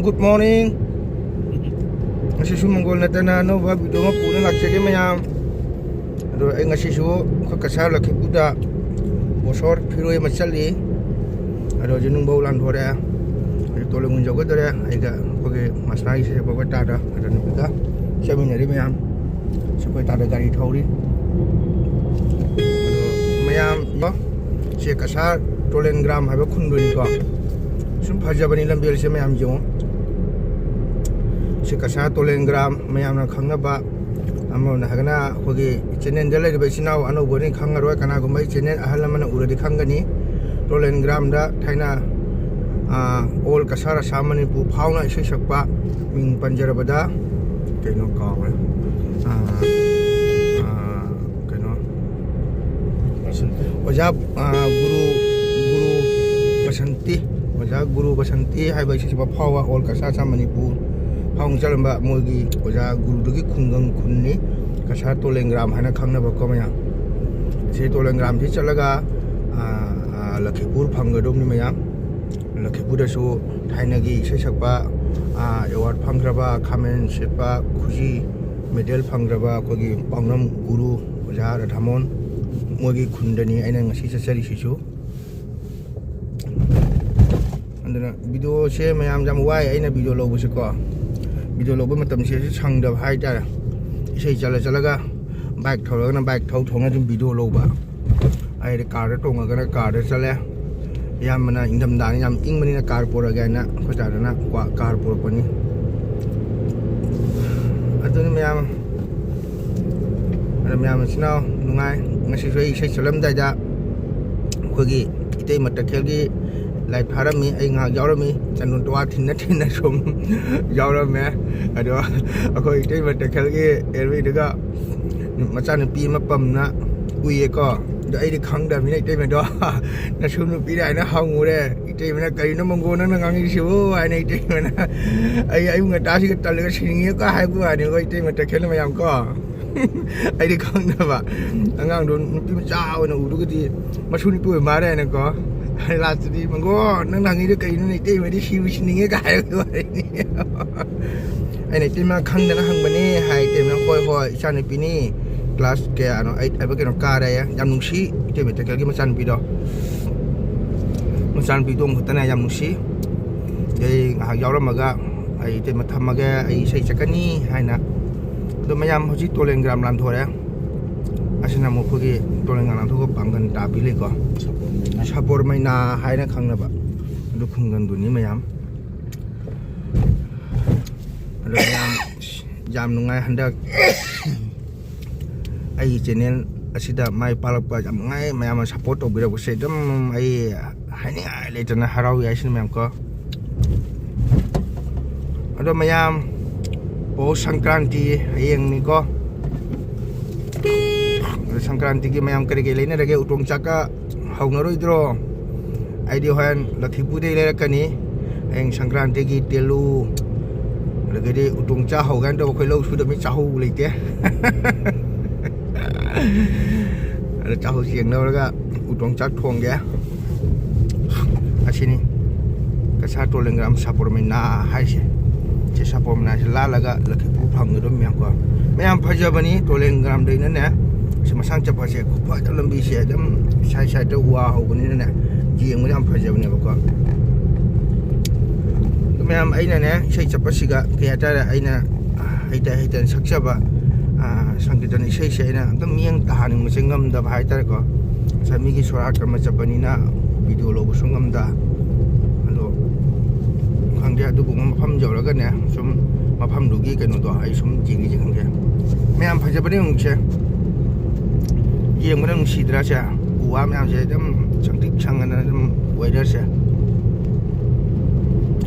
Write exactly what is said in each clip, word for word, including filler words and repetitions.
Good morning. ꯉꯁꯤꯁꯨ ꯃꯪꯒꯣꯜ ꯅꯠꯇꯅ ꯑꯅꯧꯕ ꯚꯤꯗꯤꯑꯣ ꯑꯃ ꯄꯨꯅ ꯂꯥꯛꯆꯒꯦ ꯃꯌꯥꯝ꯫ ꯑꯗꯣ ꯑꯩ ꯉꯁꯤꯁꯨ ꯑꯩꯈꯣꯏ ꯀꯁꯥꯔ ꯂꯛꯈꯤꯄꯨꯔꯗ ꯕꯣꯁꯣꯔ ꯐꯤꯔꯣꯏ ꯑꯃ ꯆꯠꯂꯤ꯫ ꯑꯗꯣ ꯍꯧꯖꯤꯛ ꯅꯨꯡꯕꯧ ꯂꯥꯟꯊꯣꯔꯛꯑꯦ꯫ ꯍꯧꯖꯤꯛ ꯇꯣꯂꯣꯡ ꯌꯧꯒꯗꯧꯔꯦ꯫ ꯑꯩꯒ ꯑꯩꯈꯣꯏꯒꯤ ꯃꯁꯥꯒꯤ ꯁꯦꯕꯣꯛ ꯇꯥꯗ ꯑꯗ ꯅꯨꯄꯤꯒ ꯆꯠꯃꯤꯟꯅꯔꯤ ꯃꯌꯥꯝ꯫ ꯁꯤ ꯑꯩꯈꯣꯏ ꯇꯥꯗ ꯒꯥꯔꯤ ꯊꯧꯔꯤ꯫ ꯑꯗꯣ ꯃꯌꯥꯝ ꯁꯦ ꯀꯁꯥꯔ ꯇꯣꯂꯦꯟꯒ꯭ꯔꯥꯝ ꯍꯥꯏꯕ ꯈꯨꯟꯗꯨꯅꯤꯀꯣ꯫ ꯁꯨꯝ ꯐꯖꯕꯅꯤ ꯂꯝꯕꯦꯜꯁꯦ ꯃꯌꯥꯝ ꯌꯦꯡꯉꯣ꯫ ꯁꯤ ꯀꯁꯥꯔ ꯇꯣꯂꯦꯟꯒ꯭ꯔꯥꯝ ꯃꯌꯥꯝꯅ ꯈꯪꯅꯕ, ꯑꯃꯔꯣꯝꯗ ꯍꯥꯏꯔꯒꯅ ꯑꯩꯈꯣꯏꯒꯤ ꯆꯦꯅꯦꯜꯗ ꯂꯩꯔꯤꯕ ꯏꯆꯤꯟ ꯏꯅꯥꯎ ꯑꯅꯧꯕꯅꯤ ꯈꯪꯉꯔꯣꯏ, ꯀꯅꯥꯒꯨꯝꯕ ꯑꯩ ꯆꯦꯅꯦꯜ ꯑꯍꯜ ꯑꯃꯅ ꯎꯔꯗꯤ ꯈꯪꯒꯅꯤ꯫ ꯇꯣꯂꯦꯟꯒ꯭ꯔꯥꯝꯗ ꯊꯥꯏꯅ ꯑꯣꯜ ꯀꯁꯥꯔ ꯑꯁꯥꯝ ꯃꯅꯤꯄꯨꯔ ꯐꯥꯎꯅ ꯏꯁꯩ ꯁꯛꯄ, ꯃꯤꯡ ꯄꯟꯖꯔꯕꯗ ꯀꯩꯅꯣ ꯀꯥꯎꯔꯦ꯫ ꯑꯥ, ꯑꯥ, ꯀꯩꯅꯣ, ꯑꯣꯖꯥ, ꯑꯥ, ꯒꯨꯔꯨ, ꯒꯨꯔꯨ ꯕꯁꯟꯇꯤ, ꯑꯣꯖꯥ ꯒꯨꯔꯨ ꯕꯁꯟꯇꯤ ꯍꯥꯏꯕ ꯏꯁꯩ ꯁꯛꯄ ꯐꯥꯎꯕ ꯑꯣꯜ ꯀꯁꯥꯔ ꯑꯁꯥꯝ ꯃꯅꯤꯄꯨꯔ ꯐꯥꯎꯅ ꯆꯠꯂꯝꯕ ꯃꯣꯏꯒꯤ ꯑꯣꯖꯥ ꯒꯨꯔꯨꯗꯨꯒꯤ ꯈꯨꯡꯒꯪ ꯈꯨꯟꯅꯤ ꯀꯁꯥꯔ ꯇꯣꯂꯦꯟꯒ꯭ꯔꯥꯝ ꯍꯥꯏꯅ ꯈꯪꯅꯕꯀꯣ ꯃꯌꯥꯝ꯫ ꯁꯤ ꯇꯣꯂꯦꯟꯒ꯭ꯔꯥꯝꯁꯤ ꯆꯠꯂꯒ, ꯑꯥ, ꯑꯥ, ꯂꯈꯤꯄꯨꯔ ꯐꯪꯒꯗꯧꯕꯅꯤ ꯃꯌꯥꯝ꯫ ꯂꯈꯤꯄꯨꯔꯗꯁꯨ ꯊꯥꯏꯅꯒꯤ ꯏꯁꯩ ꯁꯛꯄ, ꯑꯥ, ꯑꯦꯋꯥꯔꯗ ꯐꯪꯈ꯭ꯔꯕ, ꯈꯥꯃꯦꯟ ꯁꯦꯠꯄ, ꯈꯨꯖꯤ ꯃꯦꯗꯜ ꯐꯪꯈ꯭ꯔꯕ ꯑꯩꯈꯣꯏꯒꯤ ꯄꯥꯎꯅꯝ ꯒꯨꯔꯨ ꯑꯣꯖꯥ ꯔꯥꯙꯥꯃꯣꯍꯟ ꯃꯣꯏꯒꯤ ꯈꯨꯟꯗꯅꯤ ꯑꯩꯅ ꯉꯁꯤ ꯆꯠꯆꯔꯤꯁꯤꯁꯨ꯫ ꯑꯗꯨꯅ ꯚꯤꯗꯤꯑꯣꯁꯦ ꯃꯌꯥꯝ ꯌꯥꯝ ꯋꯥꯏ, ꯑꯩꯅ ꯚꯤꯗꯤꯑꯣ ꯂꯧꯕꯁꯦꯀꯣ꯫ ꯚꯤꯗꯤꯑꯣ ꯂꯧꯕ ꯃꯇꯝꯁꯤꯗꯁꯨ ꯁꯪꯗꯕ ꯍꯥꯏꯇꯥꯔꯦ꯫ ꯏꯁꯩ ꯆꯠꯂ ꯆꯠꯂꯒ ꯕꯥꯏꯛ ꯊꯧꯔꯒꯅ ꯕꯥꯏꯛ ꯊꯧ ꯊꯧꯅ ꯑꯗꯨꯝ ꯚꯤꯗꯤꯑꯣ ꯂꯧꯕ꯫ ꯑꯩꯗꯤ ꯀꯥꯔꯗ ꯇꯣꯡꯉꯒꯅ ꯀꯥꯔꯗ ꯆꯠꯂꯦ꯫ ꯑꯌꯥꯝꯕꯅ ꯏꯪꯊꯝꯊꯥꯅꯤ, ꯌꯥꯝ ꯏꯪꯕꯅꯤꯅ ꯀꯥꯔ ꯄꯣꯔꯛꯑꯒꯦ ꯍꯥꯏꯅ ꯑꯩꯈꯣꯏ ꯗꯥꯗꯅ ꯀ꯭ꯋꯥ-, ꯀꯥꯔ ꯄꯣꯔꯛꯄꯅꯤ꯫ ꯑꯗꯨꯅꯤ ꯃꯌꯥꯝ, ꯑꯗꯣ ꯃꯌꯥꯝ ꯃꯆꯤꯟ ꯃꯅꯥꯎ ꯅꯨꯡꯉꯥꯏ꯫ ꯉꯁꯤꯁꯨ ꯑꯩ ꯏꯁꯩ ꯆꯠꯂꯝꯗꯥꯏꯗ ꯑꯩꯈꯣꯏꯒꯤ ꯏꯇꯩꯃ ꯇꯈꯦꯜꯒꯤ ꯂꯥꯏꯞ ꯊꯥꯔꯝꯃꯤ, ꯑꯩ ꯉꯥꯏꯍꯥꯛ ꯌꯥꯎꯔꯝꯃꯤ꯫ ꯆꯟꯗꯣꯟ ꯇꯋꯥ ꯊꯤꯟꯅ ꯊꯤꯟꯅ ꯁꯨꯝ ꯌꯥꯎꯔꯝꯃꯦ꯫ ꯑꯗꯣ ꯑꯩꯈꯣꯏ ꯏꯇꯩꯃ ꯇꯈꯦꯜꯒꯤ ꯑꯦꯜꯕꯤꯗꯨꯒ ꯃꯆꯥꯅꯨꯄꯤ ꯑꯃ ꯄꯝꯅ ꯎꯏꯌꯦꯀꯣ꯫ ꯑꯗꯣ ꯑꯩꯗꯤ ꯈꯪꯗꯕꯅꯤꯅ ꯏꯇꯩꯃꯗꯣ ꯅꯁꯨ ꯅꯨꯄꯤꯅ ꯍꯥꯏꯅ ꯍꯪꯉꯨꯔꯦ꯫ ꯏꯇꯩꯃꯅ, "ꯀꯔꯤꯅꯣ ꯃꯪꯒꯣ ꯅꯪꯅ ꯉꯥꯡꯉꯤꯁꯤꯕꯨ?" ꯍꯥꯏꯅ ꯏꯇꯩꯃꯅ, "ꯑꯩ ꯑꯌꯨꯛ ꯉꯟꯇꯥꯁꯤꯒ ꯇꯜꯂꯒ ꯁꯤꯅꯤꯡꯉꯦꯀꯣ" ꯍꯥꯏꯕ ꯋꯥꯅꯤꯀꯣ ꯏꯇꯩꯃ ꯇꯈꯦꯜ ꯃꯌꯥꯝ ꯀꯣ꯫ ꯑꯩꯗꯤ ꯈꯪꯗꯕ꯫ ꯑꯉꯥꯡꯗꯣ ꯅꯨꯄꯤ ꯃꯆꯥ ꯑꯣꯏꯅ ꯎꯗꯨꯒꯗꯤ ꯃꯁꯨ ꯅꯨꯄꯤ ꯑꯣꯏ ꯃꯥꯜꯂꯦ ꯍꯥꯏꯅꯀꯣ꯫ ꯂꯥꯁꯇꯗꯤ, "ꯃꯪꯒꯣ, ꯅꯪꯅ ꯍꯪꯉꯤꯗꯣ ꯀꯩꯅꯣꯅꯦ? ꯏꯇꯩꯃꯗꯤ ꯁꯤꯕꯨ ꯁꯤꯅꯤꯡꯉꯦ" ꯀꯥꯏ ꯍꯥꯏꯕꯒꯤ ꯋꯥꯔꯤꯅꯤ꯫ ꯑꯩꯅ, "ꯏꯇꯩꯃ ꯈꯪꯗꯅ ꯍꯪꯕꯅꯦ" ꯍꯥꯏ꯫ ꯏꯇꯩꯃꯅ, "ꯍꯣꯏ, ꯍꯣꯏ, ꯏꯆꯥꯅꯨꯄꯤꯅꯤ, ꯀ꯭ꯂꯥꯁ ꯀꯌꯥꯅꯣ, ꯑꯩꯠ ꯍꯥꯏꯕ ꯀꯩꯅꯣ ꯀꯥꯔꯦ"꯫ ꯌꯥꯝ ꯅꯨꯡꯁꯤ ꯏꯇꯩꯃ ꯇꯦꯀꯦꯜꯒꯤ ꯃꯆꯥꯅꯨꯄꯤꯗꯣ꯫ ꯃꯆꯥꯅꯨꯄꯤ ꯏꯇꯣꯝ ꯈꯛꯇꯅ ꯌꯥꯝ ꯅꯨꯡꯁꯤ꯫ ꯑꯩ ꯉꯥꯏꯍꯥꯛ ꯌꯥꯎꯔꯝꯃꯒ ꯑꯩ ꯏꯇꯩꯃ ꯊꯝꯃꯒꯦ, ꯑꯩ ꯏꯁꯩ ꯆꯠꯀꯅꯤ ꯍꯥꯏꯅ꯫ ꯑꯗꯣ ꯃꯌꯥꯝ ꯍꯧꯖꯤꯛ ꯇꯣꯂꯦꯟꯒ꯭ꯔꯥꯝ ꯂꯥꯟꯊꯣꯔꯛꯑꯦ꯫ ꯑꯁꯤꯅ ꯑꯃꯨꯛ ꯑꯩꯈꯣꯏꯒꯤ ꯇꯣꯂꯦꯟꯒ꯭ꯔꯥꯝ ꯂꯥꯟꯊꯣꯛꯑꯒ ꯄꯥꯡꯒꯟ ꯇꯥꯕꯤ ꯂꯩꯀꯣ꯫ ꯁꯥꯄꯣꯔ ꯃꯩꯅꯥ ꯍꯥꯏꯅ ꯈꯪꯅꯕ ꯑꯗꯨ ꯈꯨꯡꯒꯪꯗꯨꯅꯤ ꯃꯌꯥꯝ꯫ ꯑꯗꯣ ꯃꯌꯥꯝ ꯌꯥꯝ ꯅꯨꯡꯉꯥꯏ ꯍꯟꯗꯛ꯫ ꯑꯩꯒꯤ ꯆꯦꯅꯦꯜ ꯑꯁꯤꯗ ꯃꯥꯏ ꯄꯥꯛꯂꯛꯄ ꯌꯥꯝ ꯅꯨꯡꯉꯥꯏ꯫ ꯃꯌꯥꯝꯅ ꯁꯞꯄꯣꯔꯠ ꯇꯧꯕꯤꯔꯛꯄꯁꯦ ꯑꯗꯨꯝ ꯑꯩ ꯍꯥꯏꯅꯤꯡꯉꯥꯏ ꯂꯩꯇꯅ ꯍꯔꯥꯎꯏ ꯍꯥꯏꯁꯤꯅꯤ ꯃꯌꯥꯝ ꯀꯣ꯫ ꯑꯗꯣ ꯃꯌꯥꯝ, ꯄꯣꯁ ꯁꯪꯀ꯭ꯔꯥꯟꯇꯤ ꯍꯌꯦꯡꯅꯤꯀꯣ꯫ ꯑꯗꯣ ꯁꯪꯀ꯭ꯔꯥꯟꯇꯤꯒꯤ ꯃꯌꯥꯝ ꯀꯔꯤ ꯀꯔꯤ ꯂꯩꯅꯔꯒꯦ? ꯎꯇꯣꯡ ꯆꯥꯛꯀ ꯍꯧꯅꯔꯣꯏꯗ꯭ꯔꯣ? ꯑꯩꯗꯤ ꯍꯣꯔꯦꯟ ꯂꯛꯈꯤꯄꯨꯔꯗꯩ ꯂꯩꯔꯛꯀꯅꯤ꯫ ꯍꯌꯦꯡ ꯁꯪꯀ꯭ꯔꯥꯟꯇꯤꯒꯤ ꯇꯦꯂꯨ, ꯑꯗꯒꯤꯗꯤ ꯎꯇꯣꯡ ꯆꯥꯛ ꯍꯧꯒꯦꯅ ꯇꯧꯕ, ꯑꯩꯈꯣꯏ ꯂꯧ ꯁꯨꯗꯕꯅꯤ, ꯆꯥꯍꯧ ꯂꯩꯇꯦ꯫ ꯑꯗ ꯆꯥꯍꯧ ꯆꯦꯡ ꯂꯧꯔꯒ ꯎꯇꯣꯡ ꯆꯥꯛ ꯊꯣꯡꯒꯦ꯫ ꯑꯁꯤꯅꯤ ꯀꯁꯥ ꯇꯣꯂꯦꯡꯒ꯭ꯔꯥꯝ ꯁꯥꯄꯣꯔꯃꯩꯅꯥ ꯍꯥꯏꯁꯦ꯫ ꯁꯤ ꯁꯥꯄꯣꯔꯃꯩꯅꯥꯁꯦ ꯂꯥꯜꯂꯒ ꯂꯛꯈꯤꯄꯨꯔ ꯐꯪꯒꯗꯕ ꯃꯌꯥꯝ ꯀꯣ꯫ ꯃꯌꯥꯝ ꯐꯖꯕꯅꯤ ꯇꯣꯂꯦꯡꯒ꯭ꯔꯥꯝꯗꯩꯅꯅꯦ꯫ ꯁꯤ ꯃꯁꯥꯡ ꯆꯠꯄꯁꯦ ꯈꯨꯐꯖ ꯂꯝꯕꯤꯁꯦ ꯑꯗꯨꯝ ꯁꯥꯏꯠ ꯁꯥꯏꯠꯇ ꯎ ꯋꯥ ꯍꯧꯕꯅꯤꯅꯅꯦ꯫ ꯌꯦꯡꯕꯗ ꯌꯥꯝ ꯐꯖꯕꯅꯦꯕꯀꯣ꯫ ꯑꯗꯨ ꯃꯌꯥꯝ ꯑꯩꯅꯅꯦ ꯏꯁꯩ ꯆꯠꯄꯁꯤꯒ ꯀꯩ ꯍꯥꯏꯇꯥꯔꯦ, ꯑꯩꯅ ꯍꯩꯇ ꯍꯩꯇꯅ ꯁꯛꯆꯕ, ꯑ, ꯁꯪꯀꯤꯔꯇꯟ ꯏꯁꯩꯁꯦ ꯑꯩꯅ ꯑꯝꯇ ꯃꯤꯠꯌꯦꯡ ꯇꯥꯍꯟꯅꯤꯡꯕꯁꯦ ꯉꯝꯗꯕ ꯍꯥꯏꯇꯥꯔꯦꯀꯣ꯫ ꯉꯁꯥꯏ ꯃꯤꯒꯤ ꯁꯣꯔꯥꯠ ꯀꯔꯃ ꯆꯠꯄꯅꯤꯅ ꯚꯤꯗꯤꯑꯣ ꯂꯧꯕꯁꯨ ꯉꯝꯗ꯫ ꯑꯗꯣ ꯈꯪꯗꯦ, ꯑꯗꯨꯒꯨꯝꯕ ꯃꯐꯝ ꯌꯧꯔꯒꯅꯦ ꯁꯨꯝ ꯃꯐꯝꯗꯨꯒꯤ ꯀꯩꯅꯣꯗꯣ ꯑꯩ ꯁꯨꯝ ꯌꯦꯡꯉꯤꯁꯦ ꯈꯪꯗꯦ꯫ ꯃꯌꯥꯝ ꯐꯖꯕꯅꯦ ꯑꯃꯨꯛꯁꯦ꯫ ꯌꯦꯡꯕꯗ ꯅꯨꯡꯁꯤꯗ꯭ꯔꯥ ꯁꯦ? ꯎ ꯋꯥ ꯃꯌꯥꯝꯁꯦ ꯑꯗꯨꯝ ꯁꯪꯇ꯭ꯔꯤꯛ ꯁꯪꯉꯗꯅ ꯑꯗꯨꯝ ꯋꯦꯗꯔꯁꯦ꯫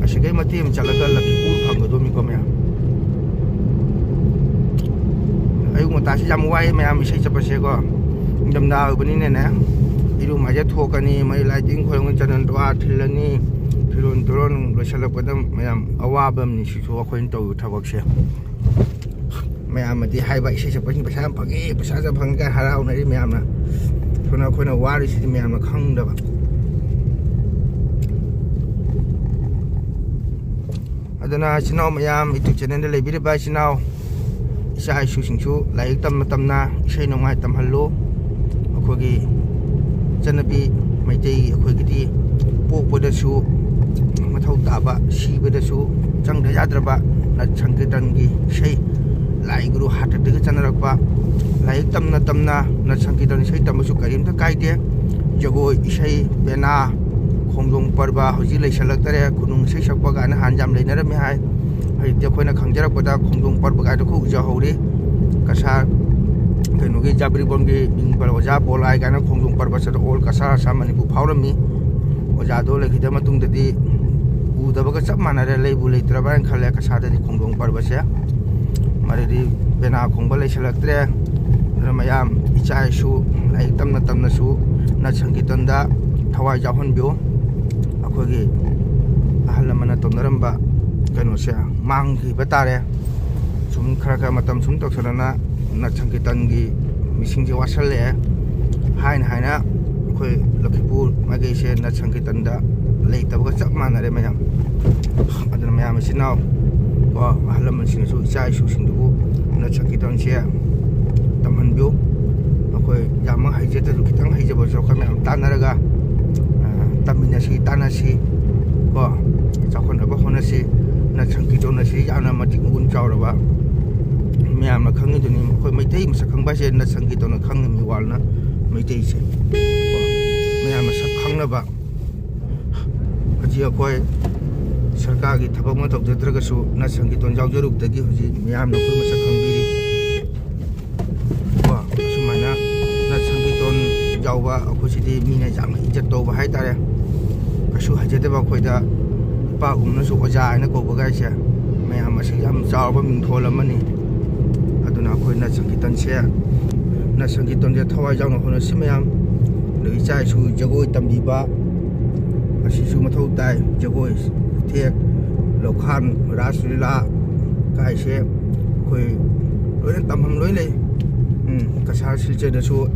ꯑꯁꯤꯗꯩ ꯃꯇꯦꯛ ꯑꯃ ꯆꯠꯂꯒ ꯂꯛꯈꯤꯄꯨꯔ ꯐꯪꯒꯗꯧꯅꯤꯀꯣ ꯃꯌꯥꯝ꯫ ꯑꯌꯨꯛ ꯉꯟꯇꯥꯁꯤ ꯌꯥꯝ ꯋꯥꯏ ꯃꯌꯥꯝ ꯏꯁꯩ ꯆꯠꯄꯁꯦꯀꯣ꯫ ꯅꯤꯡꯊꯝꯊꯥ ꯑꯣꯏꯕꯅꯤꯅꯅꯦ, ꯏꯔꯨ ꯃꯥꯏꯖ ꯊꯣꯛꯀꯅꯤ, ꯃꯩ ꯂꯥꯏꯇꯤꯟ ꯈꯣꯏꯔꯝꯒ ꯆꯅꯟ ꯇꯣꯋꯥ ꯊꯤꯜꯂꯅꯤ, ꯐꯤꯔꯣꯟ ꯇꯨꯔꯣꯟ ꯂꯣꯏꯁꯤꯜꯂꯛꯄꯗ ꯃꯌꯥꯝ ꯑꯋꯥꯕ ꯑꯃꯅꯤ ꯁꯤꯁꯨ ꯑꯩꯈꯣꯏꯅ ꯇꯧꯔꯤꯕ ꯊꯕꯛꯁꯦ꯫ ꯃꯌꯥꯝꯅꯗꯤ ꯍꯥꯏꯕ, "ꯏꯁꯩ ꯁꯛꯄꯁꯤꯡ ꯄꯩꯁꯥ ꯌꯥꯝ ꯐꯪꯉꯤ, ꯄꯩꯁꯥ ꯌꯥꯝ ꯐꯪꯉꯤ" ꯀꯥꯏꯅ ꯍꯔꯥꯎꯅꯔꯤ ꯃꯌꯥꯝꯅ꯫ ꯁꯣꯝꯗ ꯑꯩꯈꯣꯏꯅ ꯋꯥꯔꯤꯁꯤꯗꯤ ꯃꯌꯥꯝꯅ ꯈꯪꯗꯕ꯫ ꯑꯗꯨꯅ ꯏꯆꯤꯟ ꯏꯅꯥꯎ ꯃꯌꯥꯝ, YouTube channelꯗ ꯂꯩꯕꯤꯔꯤꯕ ꯏꯆꯤꯟ ꯏꯅꯥꯎ ꯏꯆꯥ ꯏꯁꯨꯁꯤꯡꯁꯨ ꯂꯥꯏꯔꯤꯛ ꯇꯝꯅ ꯇꯝꯅ ꯏꯁꯩ ꯅꯣꯡꯃꯥꯏ ꯇꯝꯍꯜꯂꯨ꯫ ꯑꯩꯈꯣꯏꯒꯤ ꯏꯆꯟꯅꯨꯄꯤ ꯃꯩꯇꯩ ꯑꯩꯈꯣꯏꯒꯤꯗꯤ ꯄꯣꯛꯄꯗꯁꯨ ꯃꯊꯧ ꯇꯥꯕ, ꯁꯤꯕꯗꯁꯨ ꯆꯪꯗ ꯌꯥꯗ꯭ꯔꯕ ꯅꯠ ꯁꯪꯀꯤꯔꯇꯟꯒꯤ ꯏꯁꯩ, ꯂꯥꯏ ꯒꯨꯔꯨ ꯍꯥꯇꯛꯇꯒꯤ ꯆꯠꯅꯔꯛꯄ, ꯂꯥꯏꯔꯤꯛ ꯇꯝꯅ ꯇꯝꯅ ꯅꯠ ꯁꯪꯀꯤꯔꯇꯟ ꯏꯁꯩ ꯇꯝꯕꯁꯨ ꯀꯔꯤꯝꯇ ꯀꯥꯏꯗꯦ꯫ ꯖꯒꯣꯏ, ꯏꯁꯩ, ꯄꯦꯅꯥ, ꯈꯣꯡꯖꯣꯝ ꯄꯔꯕ ꯍꯧꯖꯤꯛ ꯂꯩꯁꯜꯂꯛꯇꯔꯦ, ꯈꯨꯅꯨꯡ ꯏꯁꯩ ꯁꯛꯄ ꯀꯥꯏꯅ ꯍꯥꯟꯅ ꯌꯥꯝ ꯂꯩꯅꯔꯝꯃꯤ ꯍꯥꯏ꯫ ꯍꯧꯖꯤꯛꯇꯤ ꯑꯩꯈꯣꯏꯅ ꯈꯪꯖꯔꯛꯄꯗ ꯈꯣꯡꯖꯣꯝ ꯄꯔꯕ ꯀꯥꯏꯗꯣ ꯑꯩꯈꯣꯏ ꯎꯖꯍꯧꯔꯤ꯫ ꯀꯁꯥꯔ, ꯀꯩꯅꯣꯒꯤ ꯖꯥꯕ꯭ꯔꯤꯕꯣꯟꯒꯤ ꯃꯤꯡ ꯄꯜꯂ ꯑꯣꯖꯥ ꯕꯣꯂꯥꯏ ꯀꯥꯏꯅ ꯈꯣꯡꯖꯣꯝ ꯄꯔꯕ ꯆꯠꯄ all ꯀꯁꯥꯔ ꯑꯁꯥꯝ ꯃꯅꯤꯄꯨꯔ ꯐꯥꯎꯔꯝꯃꯤ꯫ ꯑꯣꯖꯥꯗꯣ ꯂꯩꯈꯤꯗꯕ ꯃꯇꯨꯡꯗꯗꯤ ꯎꯗꯕꯒ ꯆꯞ ꯃꯥꯟꯅꯔꯦ, ꯂꯩꯕꯨ ꯂꯩꯇ꯭ꯔꯕ ꯍꯥꯏꯅ ꯈꯜꯂꯦ ꯀꯁꯥꯔꯗꯗꯤ ꯈꯣꯡꯖꯣꯝ ꯄꯔꯕꯁꯦ꯫ ꯃꯔꯤꯗꯤ ꯄꯦꯅꯥ ꯈꯣꯡꯕ ꯂꯩꯁꯜꯂꯛꯇ꯭ꯔꯦ꯫ ꯑꯗꯨꯅ ꯃꯌꯥꯝ ꯏꯆꯥ ꯏꯁꯨ ꯂꯥꯏꯔꯤꯛ ꯇꯝꯅ ꯇꯝꯅꯁꯨ ꯅꯠ ꯁꯪꯀꯤꯔꯇꯟꯗ ꯊꯋꯥꯏ ꯌꯥꯎꯍꯟꯕꯤꯌꯨ꯫ ꯑꯩꯈꯣꯏꯒꯤ ꯑꯍꯜ ꯂꯃꯟꯅ ꯇꯧꯅꯔꯝꯕ ꯀꯩꯅꯣꯁꯦ ꯃꯥꯡꯈꯤꯕ ꯇꯥꯔꯦ꯫ ꯁꯨꯝ ꯈꯔ ꯈꯔ ꯃꯇꯝ ꯁꯨꯝ ꯇꯧꯁꯜꯂꯅ ꯅꯠ ꯁꯪꯀꯤꯔꯇꯟꯒꯤ ꯃꯤꯁꯤꯡꯁꯦ ꯋꯥꯠꯁꯜꯂꯛꯑꯦ꯫ ꯍꯥꯏꯅ ꯍꯥꯏꯅ ꯑꯩꯈꯣꯏ ꯂꯛꯈꯤꯄꯨꯔ ꯃꯥꯏꯀꯩꯁꯦ ꯅꯠ ꯁꯪꯀꯤꯔꯇꯟꯗ ꯂꯩꯇꯕꯒ ꯆꯞ ꯃꯥꯟꯅꯔꯦ ꯃꯌꯥꯝ꯫ ꯑꯗꯨꯅ ꯃꯌꯥꯝ ꯏꯆꯤꯟ ꯏꯅꯥꯎ ꯀꯣ, ꯑꯍꯜ ꯂꯃꯟꯁꯤꯡꯅꯁꯨ ꯏꯆꯥ ꯏꯁꯨꯁꯤꯡꯗꯨꯕꯨ ꯅꯠ ꯁꯪꯀꯤꯔꯇꯟꯁꯦ ꯇꯝꯍꯟꯕꯤꯌꯨ꯫ ꯑꯩꯈꯣꯏ ꯌꯥꯝꯃꯛ ꯍꯩꯖꯗ꯭ꯔꯁꯨ ꯈꯤꯇꯪ ꯍꯩꯖꯕꯁꯨ ꯑꯩꯈꯣꯏ ꯃꯌꯥꯝ ꯇꯥꯟꯅꯔꯒ, ꯑ, ꯇꯝꯃꯤꯟꯅꯁꯤ, ꯇꯥꯟꯅꯁꯤ ꯀꯣ, ꯆꯥꯎꯈꯠꯅꯕ ꯍꯣꯠꯅꯁꯤ꯫ ꯅꯠ ꯁꯪꯀꯤꯔꯇꯟ ꯑꯁꯤ ꯌꯥꯝꯅ ꯃꯇꯤꯛ ꯃꯒꯨꯟ ꯆꯥꯎꯔꯕ, ꯃꯌꯥꯝꯅ ꯈꯪꯉꯤꯗꯨꯅꯤ꯫ ꯑꯩꯈꯣꯏ ꯃꯩꯇꯩ ꯃꯁꯛ ꯈꯪꯕ ꯍꯥꯏꯁꯦ ꯅꯠ ꯁꯪꯀꯤꯔꯇꯟꯅ ꯈꯪꯉꯤꯅꯤ, ꯋꯥꯔꯜꯅ ꯃꯩꯇꯩꯁꯦ ꯀꯣ, ꯃꯌꯥꯝꯅ ꯁꯛ ꯈꯪꯅꯕ꯫ ꯍꯧꯖꯤꯛ ꯑꯩꯈꯣꯏ ꯁꯔꯀꯥꯔꯒꯤ ꯊꯕꯛ ꯑꯃ ꯇꯧꯖꯗ꯭ꯔꯒꯁꯨ ꯅꯠ ꯁꯪꯀꯤꯔꯇꯟ ꯌꯥꯎꯖꯔꯨꯕꯗꯒꯤ ꯍꯧꯖꯤꯛ ꯃꯤꯌꯥꯝꯅ ꯑꯩꯈꯣꯏ ꯃꯁꯛ ꯈꯪꯕꯤꯔꯤ ꯀꯣ꯫ ꯑꯁꯨꯃꯥꯏꯅ ꯅꯠ ꯁꯪꯀꯤꯔꯇꯟ ꯌꯥꯎꯕ ꯑꯩꯈꯣꯏꯁꯤꯗꯤ ꯃꯤꯅ ꯌꯥꯝꯅ ꯏꯖꯠ ꯇꯧꯕ ꯍꯥꯏꯇꯥꯔꯦ꯫ ꯀꯩꯁꯨ ꯍꯩꯖꯗꯕ ꯑꯩꯈꯣꯏꯗ ꯏꯄꯥꯒꯨꯝꯅꯁꯨ ꯑꯣꯖꯥ ꯍꯥꯏꯅ ꯀꯧꯕꯒꯥꯏꯁꯦ ꯃꯌꯥꯝ ꯃꯁꯤꯡ ꯌꯥꯝ ꯆꯥꯎꯔꯕ ꯃꯤꯡꯊꯣꯜ ꯑꯃꯅꯤ꯫ ꯑꯗꯨꯅ ꯑꯩꯈꯣꯏ ꯅꯠ ꯁꯪꯀꯤꯔꯇꯟꯁꯦ, ꯅꯠ ꯁꯪꯀꯤꯔꯇꯟꯁꯦ ꯊꯋꯥꯏ ꯌꯥꯎꯅ ꯍꯣꯠꯅꯁꯤ ꯃꯌꯥꯝ꯫ ꯑꯗꯨꯒ ꯏꯆꯥ ꯏꯁꯨ ꯖꯒꯣꯏ ꯇꯝꯕꯤꯕ ꯑꯁꯤꯁꯨ ꯃꯊꯧ ꯇꯥꯏ꯫ ꯖꯒꯣꯏ, ꯈꯨꯊꯦꯛ, ꯂꯧꯈꯥꯟ, ꯔꯥꯁ ꯂꯤꯂꯥ ꯀꯥꯏꯁꯦ ꯑꯩꯈꯣꯏ ꯂꯣꯏꯅ ꯇꯝꯐꯝ ꯂꯣꯏ ꯂꯩ꯫ ꯎꯝ, ꯀꯁꯥꯔ ꯁꯤꯜꯆꯔꯗꯁꯨ,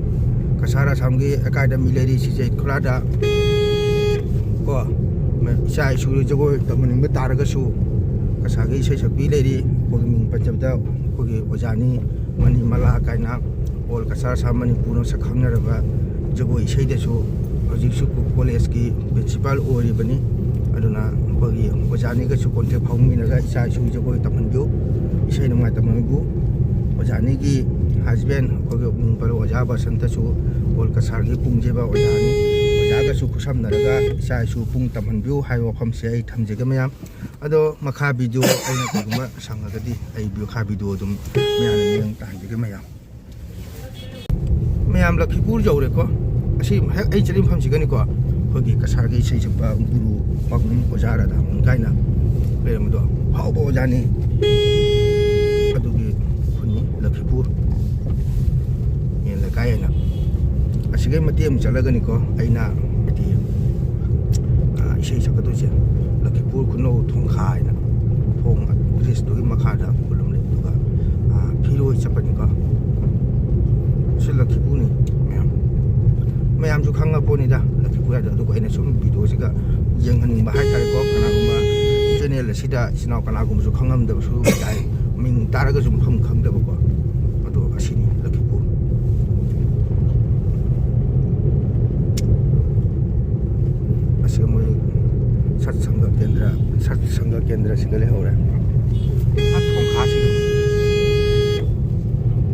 ꯀꯁꯥꯔ ꯑꯁꯥꯝꯒꯤ ꯑꯦꯀꯥꯗꯃꯤ ꯂꯩꯔꯤ, ꯁꯤꯖꯩ ꯈꯨꯔꯥꯗ ꯀꯣ꯫ ꯏꯆꯥ ꯏꯁꯨ ꯖꯒꯣꯏ ꯇꯝꯍꯟꯅꯤꯡꯕ ꯇꯥꯔꯒꯁꯨ ꯀꯁꯥꯔꯒꯤ ꯏꯁꯩ ꯁꯛꯄꯤ ꯂꯩꯔꯤ, ꯑꯩꯈꯣꯏꯒꯤ ꯃꯤꯡ ꯄꯟꯖꯕꯗ ꯑꯩꯈꯣꯏꯒꯤ ꯑꯣꯖꯥꯅꯤ ꯃꯅꯤꯃꯂꯥ ꯀꯥꯏꯅ꯫ ꯑꯣꯜ ꯀꯁꯥꯔ ꯁꯥ ꯃꯅꯤꯄꯨꯔꯅ ꯁꯛ ꯈꯪꯅꯔꯕ ꯖꯒꯣꯏ ꯏꯁꯩꯗꯁꯨ ꯍꯧꯖꯤꯛꯁꯨ ꯀꯣꯂꯦꯖꯀꯤ ꯄ꯭ꯔꯤꯟꯁꯤꯄꯥꯜ ꯑꯣꯏꯔꯤꯕꯅꯤ꯫ ꯑꯗꯨꯅ ꯑꯩꯈꯣꯏꯒꯤ ꯑꯣꯖꯥꯅꯤꯒꯁꯨ ꯀꯣꯟꯇꯦꯛ ꯐꯥꯎꯃꯤꯟꯅꯔꯒ ꯏꯆꯥ ꯏꯁꯨꯒꯤ ꯖꯒꯣꯏ ꯇꯝꯍꯟꯕꯤꯌꯨ, ꯏꯁꯩ ꯅꯣꯡꯃꯥꯏ ꯇꯝꯍꯟꯕꯤꯌꯨ꯫ ꯑꯣꯖꯥꯅꯤꯒꯤ ꯍꯁꯕꯦꯟ ꯑꯩꯈꯣꯏꯒꯤ ꯃꯤꯡ ꯄꯜꯂꯕ ꯑꯣꯖꯥ ꯕꯁꯟꯇꯁꯨ ꯑꯣꯜ ꯀꯁꯥꯔꯒꯤ ꯄꯨꯡꯖꯦꯕ ꯑꯣꯖꯥꯅꯤ꯫ ꯑꯣꯖꯥꯒꯁꯨ ꯈꯨꯠꯁꯝꯅꯔꯒ ꯏꯆꯥ ꯏꯁꯨ ꯄꯨꯡ ꯇꯝꯍꯟꯕꯤꯌꯨ ꯍꯥꯏꯕ ꯋꯥꯐꯝꯁꯦ ꯑꯩ ꯊꯝꯖꯒꯦ ꯃꯌꯥꯝ꯫ ꯑꯗꯣ ꯃꯈꯥ ꯚꯤꯗꯤꯑꯣ ꯑꯩꯅ ꯀꯩꯒꯨꯝꯕ ꯁꯪꯉꯒꯗꯤ ꯑꯩ ꯃꯈꯥ ꯚꯤꯗꯤꯑꯣ ꯑꯗꯨꯝ ꯃꯌꯥꯝꯗ ꯃꯤꯠꯌꯦꯡ ꯇꯥꯍꯟꯖꯒꯦ ꯃꯌꯥꯝ꯫ ꯃꯌꯥꯝ ꯂꯛꯈꯤꯄꯨꯔ ꯌꯧꯔꯦꯀꯣ꯫ ꯑꯁꯤ ꯍꯦꯛ ꯑꯩ ꯆꯠꯂꯤ ꯃꯐꯝꯁꯤꯒꯅꯤꯀꯣ, ꯑꯩꯈꯣꯏꯒꯤ ꯀꯁꯥꯔꯒꯤ ꯏꯁꯩ ꯁꯛꯄ ꯒꯨꯔꯨ ꯄꯥꯎꯅꯝ ꯑꯣꯖꯥ ꯔꯥꯙꯥꯃꯣꯍꯟ ꯀꯥꯏꯅ ꯂꯩꯔꯝꯕꯗꯣ, ꯑꯐꯥꯎꯕ ꯑꯣꯖꯥꯅꯤ꯫ ꯑꯗꯨꯒꯤ ꯈꯨꯟꯅꯤ ꯂꯛꯈꯤꯄꯨꯔ꯫ ꯌꯦꯟ ꯂꯩꯀꯥꯏ ꯍꯥꯏꯅ꯫ ꯑꯁꯤꯒꯩ ꯃꯇꯦꯛ ꯑꯃ ꯆꯠꯂꯒꯅꯤꯀꯣ ꯑꯩꯅ ꯍꯥꯏꯗꯤ, ꯑ, ꯏꯁꯩ ꯁꯛꯀꯗꯣꯏꯁꯦ꯫ ꯂꯛꯈꯤꯄꯨꯔ ꯈꯨꯅꯧ ꯊꯣꯡꯈꯥ ꯍꯥꯏꯅ ꯊꯣꯡ ꯕ꯭ꯔꯤꯖꯇꯨꯒꯤ ꯃꯈꯥꯗ ꯈꯨꯜ ꯑꯃ ꯂꯩ꯫ ꯑꯗꯨꯒ, ꯑ, ꯐꯤꯔꯣꯏ ꯆꯠꯄꯅꯤꯀꯣ꯫ ꯁꯤ ꯂꯛꯈꯤꯄꯨꯔꯅꯤ ꯃꯌꯥꯝ꯫ ꯃꯌꯥꯝꯁꯨ ꯈꯪꯉ ꯄꯣꯠꯅꯤꯗ ꯂꯛꯈꯤꯄꯨꯔ ꯍꯥꯏꯗꯣ꯫ ꯑꯗꯨꯒ ꯑꯩꯅ ꯁꯨꯝ ꯚꯤꯗꯤꯑꯣꯁꯤꯒ ꯌꯦꯡꯍꯟꯅꯤꯡꯕ ꯍꯥꯏꯇꯥꯔꯦꯀꯣ꯫ ꯀꯅꯥꯒꯨꯝꯕ ꯆꯦꯅꯦꯜ ꯑꯁꯤꯗ ꯏꯆꯤꯟ ꯏꯅꯥꯎ ꯀꯅꯥꯒꯨꯝꯕꯁꯨ ꯈꯪꯉꯝꯗꯕꯁꯨ ꯌꯥꯏ꯫ ꯃꯤꯡ ꯇꯥꯔꯒꯁꯨ ꯃꯐꯝ ꯈꯪꯗꯕꯀꯣ꯫ ꯑꯗꯣ ꯑꯁꯤꯅꯤ ꯂꯛꯈꯤꯄꯨꯔ꯫ ꯑꯁꯤꯒ ꯃꯣꯏ ꯁꯠ ꯁꯪꯒ ꯀꯦꯟꯗ꯭ꯔ, ꯁꯠ ꯁꯪꯒ ꯀꯦꯟꯗ꯭ꯔꯁꯤꯒ ꯂꯩꯍꯧꯔꯦ꯫ ꯑꯥ ꯊꯣꯡꯈꯥꯁꯤꯒ꯫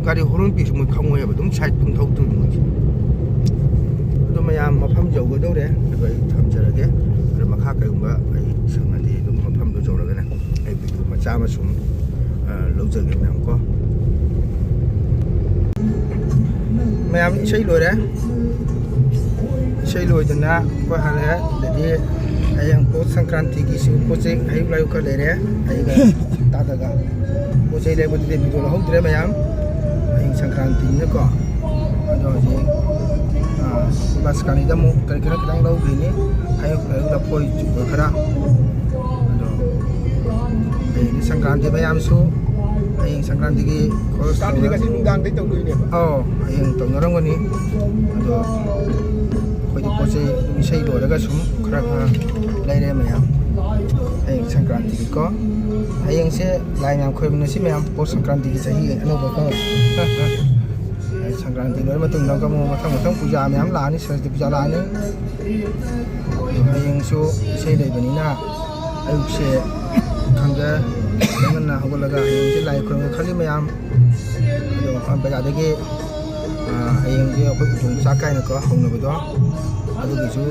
ꯒꯥꯔꯤ ꯍꯣꯔꯣꯟ ꯄꯤꯁꯨ ꯃꯣꯏ ꯈꯪꯉꯣꯏꯕ, ꯑꯗꯨꯝ ꯁꯥꯏꯠ ꯑꯗꯨꯝ ꯊꯧꯗꯣꯏꯅꯤ ꯃꯣꯏꯁꯦ꯫ ꯑꯗꯣ ꯃꯌꯥꯝ ꯃꯐꯝ ꯌꯧꯒꯗꯧꯔꯦ, ꯑꯗꯣ ꯑꯩ ꯊꯝꯖꯔꯒꯦ꯫ ꯑꯗꯣ ꯃꯈꯥ ꯀꯩꯒꯨꯝꯕ ꯑꯩ ꯁꯪꯉꯗꯤ ꯑꯗꯨꯝ ꯃꯐꯝꯗꯣ ꯌꯧꯔꯒꯅꯦ ꯑꯩ ꯚꯤꯗꯤꯑꯣ ꯃꯆꯥ ꯑꯃ ꯁꯨꯝ, ꯑ, ꯂꯧꯖꯒꯦ ꯃꯌꯥꯝ ꯀꯣ꯫ ꯃꯌꯥꯝ ꯏꯁꯩ ꯂꯣꯏꯔꯦ꯫ ꯏꯁꯩ ꯂꯣꯏꯗꯅ ꯑꯩꯈꯣꯏ ꯍꯜꯂꯛꯑꯦ꯫ ꯑꯗꯒꯤ ꯍꯌꯦꯡ ꯄꯣꯠ ꯁꯪꯀ꯭ꯔꯥꯟꯇꯤꯒꯤꯁꯨ ꯄꯣꯠ ꯆꯩ ꯍꯩꯔꯨꯛ ꯂꯥꯏꯔꯨꯛ ꯈꯔ ꯂꯩꯔꯦ꯫ ꯑꯩꯒ ꯇꯥꯗꯒ ꯄꯣꯠ ꯆꯩ ꯂꯩꯕꯗꯨꯗꯤ ꯚꯤꯗꯤꯑꯣ ꯂꯧꯍꯧꯗ꯭ꯔꯦ ꯃꯌꯥꯝ꯫ ꯍꯌꯦꯡ ꯁꯪꯀ꯭ꯔꯥꯟꯇꯤꯅꯤꯅꯀꯣ꯫ ꯑꯗꯣ ꯍꯧꯖꯤꯛ, ꯑ, ꯕꯁ ꯀꯥꯅꯤꯗ ꯑꯃꯨꯛ ꯀꯔꯤ ꯈꯔ ꯈꯤꯇꯪ ꯂꯧꯈ꯭ꯔꯤꯅꯤ꯫ ꯍꯩꯔꯨꯛ ꯂꯥꯏꯔꯨꯛ ꯂꯐꯣꯏ ꯆꯨꯕ ꯈꯔ꯫ ꯑꯗꯣ ꯍꯌꯦꯡꯗꯤ ꯁꯪꯀ꯭ꯔꯥꯟꯇꯤ ꯃꯌꯥꯝꯁꯨ꯫ ꯍꯌꯦꯡ ꯁꯪꯀ꯭ꯔꯥꯟꯇꯤꯒꯤ ꯈꯣꯔꯁ ꯁꯪꯀ꯭ꯔꯥꯟꯇꯤꯗꯤ ꯇꯧꯔꯒ ꯉꯁꯤ ꯅꯨꯡꯗꯥꯡꯗꯩ ꯇꯧꯗꯣꯏꯅꯦꯕ꯫ ꯑꯧ, ꯍꯌꯦꯡ ꯇꯧꯅꯔꯝꯒꯅꯤ꯫ ꯑꯗꯣ ꯑꯩꯈꯣꯏꯗꯤ ꯄꯣꯠ ꯆꯩ ꯑꯗꯨꯝ ꯏꯁꯩ ꯂꯣꯏꯔꯒ ꯁꯨꯝ ꯈꯔ ꯈꯔ ꯂꯩꯔꯦ ꯃꯌꯥꯝ꯫ ꯍꯌꯦꯡ ꯁꯪꯀ꯭ꯔꯥꯟꯇꯤꯒꯤꯀꯣ꯫ ꯍꯌꯦꯡꯁꯦ ꯂꯥꯏ ꯃꯌꯥꯝ ꯈꯣꯏꯔꯝꯅꯁꯤ ꯃꯌꯥꯝ, ꯄꯣꯁ ꯁꯪꯀ꯭ꯔꯥꯟꯇꯤꯒꯤ ꯆꯍꯤ ꯑꯅꯧꯕꯀꯣ꯫ ꯁꯪꯀ꯭ꯔꯥꯟꯇꯤ ꯂꯣꯏꯔ ꯃꯇꯨꯡꯗ ꯑꯃꯨꯛ ꯃꯊꯪ ꯃꯊꯪ ꯄꯨꯖꯥ ꯃꯌꯥꯝ ꯂꯥꯛꯑꯅꯤ, ꯁꯔꯁꯇꯤ ꯄꯨꯖꯥ ꯂꯥꯛꯑꯅꯤ꯫ ꯍꯌꯦꯡꯁꯨ ꯏꯁꯩ ꯂꯩꯕꯅꯤꯅ ꯑꯌꯨꯛꯁꯦ ꯈꯪꯗꯦ, ꯉꯟꯅ ꯍꯧꯒꯠꯂꯒ ꯍꯌꯦꯡꯁꯦ ꯂꯥꯏ ꯈꯨꯔꯨꯝꯒꯦ ꯈꯜꯂꯤ ꯃꯌꯥꯝ꯫ ꯑꯗꯣ ꯃꯐꯝ ꯀꯌꯥꯗꯒꯤ, ꯑ, ꯍꯌꯦꯡꯁꯦ ꯑꯩꯈꯣꯏ ꯎꯇꯣꯡ ꯆꯥꯛ ꯀꯥꯏꯅꯀꯣ ꯍꯧꯅꯕꯗꯣ, ꯑꯗꯨꯒꯤꯁꯨ,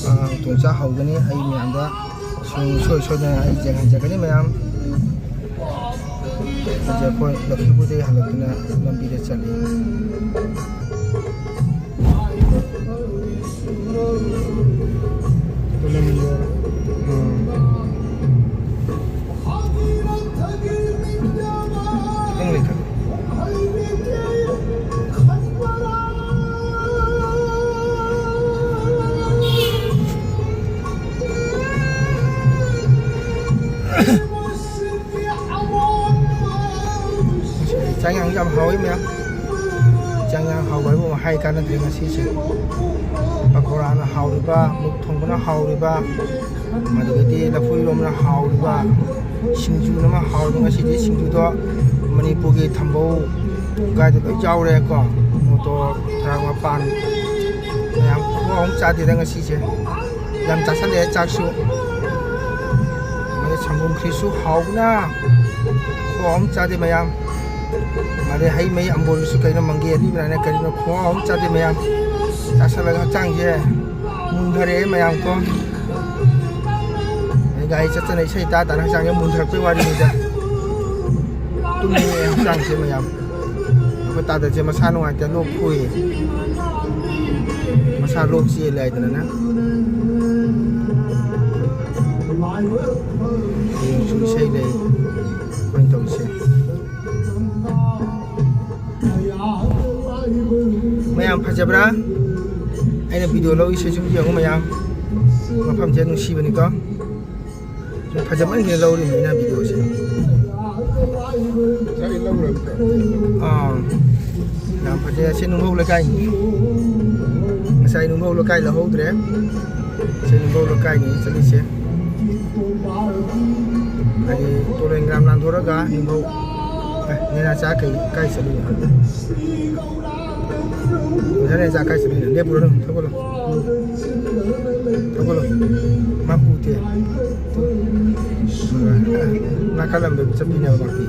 ꯑ, ꯎꯇꯣꯡ ꯆꯥꯛ ꯍꯧꯒꯅꯤ꯫ ꯑꯩ ꯃꯌꯥꯝꯗ ꯁꯨꯡꯁꯣꯏ ꯁꯣꯏꯗꯅ ꯑꯩ ꯌꯦꯡꯍꯟꯖꯒꯅꯤ ꯃꯌꯥꯝ꯫ ꯍꯧꯖꯤꯛ ꯑꯩꯈꯣꯏ ꯂꯛꯈꯤꯄꯨꯔꯗꯒꯤ ꯍꯜꯂꯛꯇꯨꯅ ꯂꯝꯕꯤꯗ ꯆꯠꯂꯤ꯫ ꯎꯝ꯫ ꯈꯤꯇꯪ ꯂꯩꯈꯠꯂꯨ꯫ ꯆꯥꯛ ꯌꯥꯝ ꯌꯥꯝ ꯍꯥꯎꯋꯤ ꯃꯌꯥꯝ꯫ ꯆꯥꯛ ꯌꯥꯝ ꯍꯥꯎꯕ ꯍꯥꯏꯕꯨ ꯍꯥꯏ ꯀꯥꯟꯅꯗ꯭ꯔꯦ ꯉꯁꯤꯁꯦ꯫ ꯄꯀꯣꯔꯥꯅ ꯍꯥꯎꯔꯤꯕ, ꯃꯨꯛ ꯊꯣꯡꯕꯅ ꯍꯥꯎꯔꯤꯕ, ꯃꯗꯨꯗꯒꯤ ꯂꯐꯨ ꯏꯔꯣꯝꯕꯅ ꯍꯥꯎꯔꯤꯕ, ꯁꯤꯡꯖꯨꯅ ꯑꯃ ꯍꯥꯎꯔꯤꯕ꯫ ꯉꯁꯤꯗꯤ ꯁꯤꯡꯖꯨꯗꯣ ꯃꯅꯤꯄꯨꯔꯒꯤ ꯊꯝꯕꯧ ꯒꯥꯏꯗ ꯂꯣꯏ ꯌꯥꯎꯔꯦꯀꯣ꯫ ꯃꯣꯇꯣꯔ, ꯊꯔꯥꯛ ꯃꯄꯥꯟ, ꯃꯌꯥꯝ ꯈꯨꯍꯥꯎ ꯑꯃ ꯆꯥꯗꯦꯗ ꯉꯁꯤꯁꯦ꯫ ꯌꯥꯝ ꯆꯥꯁꯜꯂꯛꯑꯦ ꯆꯥꯛꯁꯨ꯫ ꯑꯗꯩ ꯁꯪꯒꯣꯝ ꯈꯤꯔꯁꯨ ꯍꯥꯎꯕꯅ ꯈꯨꯍꯥꯎ ꯑꯃ ꯆꯥꯗꯦ ꯃꯌꯥꯝ꯫ ꯑꯗꯩ ꯍꯩ ꯃꯍꯤ ꯑꯝꯕꯣꯜꯗꯨꯁꯨ ꯀꯩꯅꯣ ꯃꯪꯒꯦ ꯑꯔꯤꯕ꯭ꯔꯥꯅ ꯀꯔꯤꯅꯣ ꯈꯨꯍꯥꯎ ꯑꯃ ꯆꯥꯗꯦ ꯃꯌꯥꯝ꯫ ꯆꯥꯁꯜꯂꯒ ꯍꯛꯆꯥꯡꯁꯦ ꯃꯨꯟꯊꯔꯛꯑꯦ ꯃꯌꯥꯝ ꯀꯣ꯫ ꯑꯗꯩ ꯒꯥꯔꯤ ꯆꯠꯇꯅ ꯏꯁꯩ ꯇꯥ ꯇꯥꯅ ꯍꯛꯆꯥꯡꯁꯦ ꯃꯨꯟꯊꯔꯛꯄꯩ ꯋꯥꯔꯤꯅꯤꯗ꯫ ꯇꯨꯝꯅꯤꯡꯉꯦ ꯍꯛꯆꯥꯡꯁꯦ ꯃꯌꯥꯝ꯫ ꯑꯩꯈꯣꯏ ꯇꯥꯗꯁꯦ ꯃꯁꯥ ꯅꯨꯡꯉꯥꯏꯇꯦ, ꯂꯣꯛ ꯈꯨꯏ꯫ ꯃꯁꯥ ꯂꯣꯛ ꯆꯦꯜꯂꯦ ꯍꯥꯏꯗꯅꯅꯦ꯫ ꯍꯌꯦꯡꯁꯨ ꯏꯁꯩ ꯂꯩ꯫ ꯑꯩꯈꯣꯏꯅ ꯇꯧꯔꯤꯁꯦ꯫ ꯃꯌꯥꯝ ꯐꯖꯕ꯭ꯔꯥ? ꯑꯩꯅ ꯚꯤꯗꯤꯑꯣ ꯂꯧꯔꯤꯁꯦ ꯁꯨꯝ ꯌꯦꯡꯉꯨ ꯃꯌꯥꯝ꯫ ꯃꯐꯝꯁꯦ ꯅꯨꯡꯁꯤꯕꯅꯤꯀꯣ꯫ ꯁꯨꯝ ꯐꯖꯃꯟꯈꯤꯅ ꯂꯧꯔꯤꯕꯅꯤꯅ ꯚꯤꯗꯤꯑꯣꯁꯦ꯫ ꯑꯥ, ꯌꯥꯝ ꯐꯖꯩ꯫ ꯑꯁꯤ ꯅꯨꯡꯐꯧ ꯂꯩꯀꯥꯏꯅꯤ꯫ ꯉꯁꯥꯏ ꯅꯨꯡꯐꯧ ꯂꯩꯀꯥꯏ ꯂꯧꯍꯧꯗ꯭ꯔꯦ꯫ ꯑꯁꯤ ꯅꯨꯡꯐꯧ ꯂꯩꯀꯥꯏꯅꯤ ꯆꯠꯂꯤꯁꯦ꯫ ꯍꯥꯏꯗꯤ ꯇꯣꯂꯦꯟꯒ꯭ꯔꯥꯝ ꯂꯥꯟꯊꯣꯔꯒ ꯅꯤꯡꯊꯧ, ꯑꯦ, ꯅꯦꯅꯥꯆꯥ ꯀꯩ, ꯀꯥꯏ ꯆꯠꯂꯤꯅꯣ? ꯅꯦꯅꯥꯆꯥ ꯀꯥꯏ ꯆꯠꯂꯤꯅꯣ? ꯂꯦꯞꯄꯨꯔꯣ ꯑꯗꯨꯝ, ꯊꯣꯛꯀꯠꯂꯣ꯫ ꯊꯣꯛꯀꯠꯂꯣ꯫ ꯃꯥ ꯎꯗꯦ꯫ ꯅꯥꯀꯜ ꯑꯃꯗ ꯆꯠꯄꯤꯅꯦꯕ ꯃꯥꯗꯤ꯫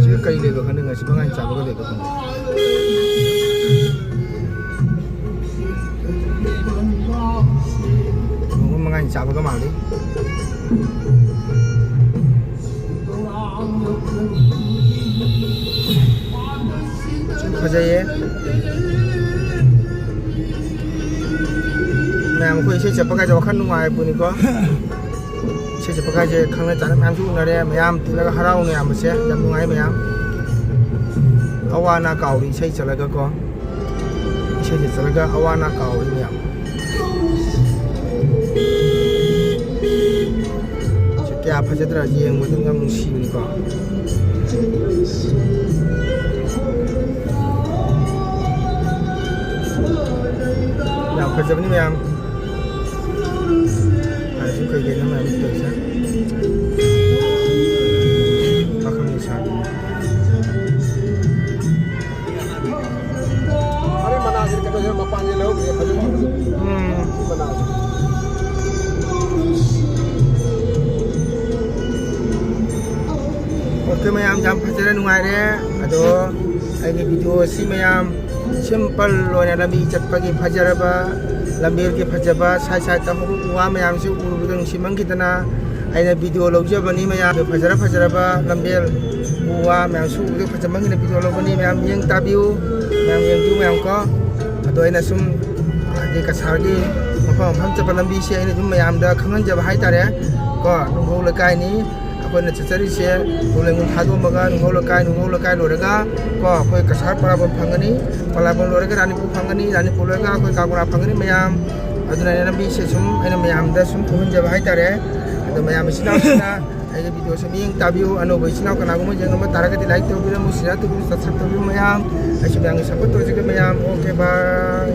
ꯁꯤꯒ ꯀꯩ ꯂꯩꯕ ꯈꯪꯗꯦ, ꯉꯁꯤ ꯃꯉꯥꯅꯤ ꯆꯥꯕꯒ ꯂꯩꯕ ꯈꯪꯗꯦ꯫ ꯅꯣꯡꯃ ꯃꯉꯥꯅꯤ ꯆꯥꯕꯒ ꯃꯥꯜꯂꯤ꯫ ꯁꯤ ꯐꯖꯩꯌꯦ꯫ ꯃꯌꯥꯝ ꯑꯩꯈꯣꯏ ꯏꯁꯩ ꯆꯠꯄ ꯀꯥꯏꯁꯦ ꯋꯥꯈꯜ ꯅꯨꯡꯉꯥꯏꯕꯅꯤꯀꯣ꯫ ꯏꯁꯩ ꯆꯠꯄ ꯀꯥꯏꯁꯦ ꯈꯪꯅ ꯆꯥꯟꯅ ꯃꯌꯥꯝꯁꯨ ꯎꯅꯔꯦ, ꯃꯌꯥꯝ ꯇꯤꯜꯂꯒ ꯍꯔꯥꯎꯅ ꯌꯥꯝꯕꯁꯦ ꯌꯥꯝ ꯅꯨꯡꯉꯥꯏ ꯃꯌꯥꯝ꯫ ꯑꯋꯥ ꯑꯅꯥ ꯀꯥꯎꯔꯤ ꯏꯁꯩ ꯆꯠꯂꯒꯀꯣ꯫ ꯏꯁꯩꯁꯦ ꯆꯠꯂꯒ ꯑꯋꯥ ꯑꯅꯥ ꯀꯥꯎꯔꯤ ꯃꯌꯥꯝ꯫ ꯁꯤ ꯀꯌꯥ ꯐꯖꯗ꯭ꯔꯥ, ꯌꯦꯡꯕꯗ ꯌꯥꯝ ꯅꯨꯡꯁꯤꯕꯅꯤꯀꯣ꯫ ꯌꯥꯝ ꯐꯖꯕꯅꯤ ꯃꯌꯥꯝ꯫ ꯍꯥꯟꯅꯁꯨ ꯀꯩ ꯀꯩꯅꯣ ꯃꯌꯥꯝ ꯇꯧꯁꯦ꯫ ꯄꯥꯈꯪ ꯂꯩꯁꯥꯕꯤ꯫ ꯑꯗꯩ ꯃꯅꯥꯁꯤꯗ ꯀꯩꯅꯣꯁꯤꯅ ꯃꯄꯥꯟꯁꯤ ꯂꯧꯍꯧꯗ꯭ꯔꯦ, ꯐꯖꯅ ꯎꯝ꯫ ꯁꯤ ꯃꯅꯥꯁꯦ꯫ ꯑꯣꯀꯦ ꯃꯌꯥꯝ, ꯌꯥꯝ ꯐꯖꯔꯦ, ꯅꯨꯡꯉꯥꯏꯔꯦ꯫ ꯑꯗꯣ ꯑꯩꯒꯤ ꯚꯤꯗꯤꯑꯣ ꯑꯁꯤ ꯃꯌꯥꯝ ꯁꯤꯝꯄꯜ ꯑꯣꯏꯅ ꯂꯝꯕꯤ ꯆꯠꯄꯒꯤ ꯐꯖꯔꯕ, ꯂꯝꯕꯦꯜꯒꯤ ꯐꯖꯕ, ꯁꯥꯏꯠ ꯁꯥꯏꯠꯇ ꯍꯧꯕ ꯎ ꯋꯥ ꯃꯌꯥꯝꯁꯤ ꯎꯔꯨꯕꯗ ꯅꯨꯡꯁꯤꯃꯟꯈꯤꯗꯅ ꯑꯩꯅ ꯚꯤꯗꯤꯑꯣ ꯂꯧꯖꯕꯅꯤ ꯃꯌꯥꯝ꯫ ꯐꯖꯔ ꯐꯖꯔꯕ ꯂꯝꯕꯦꯜ ꯎ ꯋꯥ ꯃꯌꯥꯝꯁꯨ ꯎꯕꯗ ꯐꯖꯃꯟꯈꯤꯗꯅ ꯚꯤꯗꯤꯑꯣ ꯂꯧꯕꯅꯤ꯫ ꯃꯌꯥꯝ ꯌꯦꯡ ꯇꯥꯕꯤꯌꯨ, ꯃꯌꯥꯝ ꯌꯦꯡꯕꯤꯌꯨ ꯃꯌꯥꯝ ꯀꯣ꯫ ꯑꯗꯣ ꯑꯩꯅ ꯁꯨꯝ ꯍꯥꯏꯗꯤ ꯀꯁꯥꯔꯒꯤ ꯃꯐꯝ ꯃꯐꯝ ꯆꯠꯄ ꯂꯝꯕꯤꯁꯦ ꯑꯩꯅ ꯑꯗꯨꯝ ꯃꯌꯥꯝꯗ ꯈꯪꯍꯟꯖꯕ ꯍꯥꯏꯇꯥꯔꯦ ꯀꯣ꯫ ꯅꯨꯡꯍꯧ ꯂꯩꯀꯥꯏꯅꯤ ꯑꯩꯈꯣꯏꯅ ꯆꯠꯆꯔꯤꯁꯦ, ꯇꯨꯔꯦꯜ ꯊꯥꯗꯣꯛꯑꯝꯃꯒ ꯅꯨꯡꯍꯧ ꯂꯩꯀꯥꯏ, ꯅꯨꯡꯍꯧ ꯂꯩꯀꯥꯏ ꯂꯣꯏꯔꯒ ꯀꯣ ꯑꯩꯈꯣꯏ ꯀꯁꯥꯔ ꯄꯂꯥꯕꯝ ꯐꯪꯒꯅꯤ, ꯄꯂꯥꯕꯝ ꯂꯣꯏꯔꯒ ꯔꯥꯅꯤꯄꯨꯔ ꯐꯪꯒꯅꯤ, ꯔꯥꯅꯤꯄꯨꯔ ꯂꯣꯏꯔꯒ ꯑꯩꯈꯣꯏ ꯀꯥꯒꯣꯔꯥ ꯐꯪꯒꯅꯤ ꯃꯌꯥꯝ꯫ ꯑꯗꯨꯅ ꯑꯩꯅ ꯂꯝꯕꯤꯁꯦ ꯁꯨꯝ ꯑꯩꯅ ꯃꯌꯥꯝꯗ ꯁꯨꯝ ꯎꯍꯟꯖꯕ ꯍꯥꯏꯇꯥꯔꯦ꯫ ꯑꯗꯣ ꯃꯌꯥꯝ ꯏꯆꯤꯟ ꯏꯅꯥꯎꯁꯤꯡꯅ ꯑꯩꯒꯤ ꯚꯤꯗꯤꯑꯣꯁꯦ ꯃꯤꯠꯌꯦꯡ ꯇꯥꯕꯤꯌꯨ꯫ ꯑꯅꯧꯕ ꯏꯆꯤꯟ ꯏꯅꯥꯎ ꯀꯅꯥꯒꯨꯝꯕ ꯌꯦꯡꯉꯝꯕ ꯇꯥꯔꯒꯗꯤ ꯂꯥꯏꯛ ꯇꯧꯕꯤꯔꯝꯃꯨ, ꯁꯤꯌꯥꯔ ꯇꯧꯕꯤꯔꯝꯃꯨ, ꯁꯕꯁꯀ꯭ꯔꯥꯏꯕ ꯇꯧꯕꯤꯔꯝꯃꯨ ꯃꯌꯥꯝ꯫ ꯑꯩꯁꯨ ꯃꯌꯥꯝꯒꯤ ꯁꯞꯄꯣꯔꯠ ꯇꯧꯖꯒꯦ ꯃꯌꯥꯝ꯫ ꯑꯣꯀꯦ, ꯕꯥꯏ꯫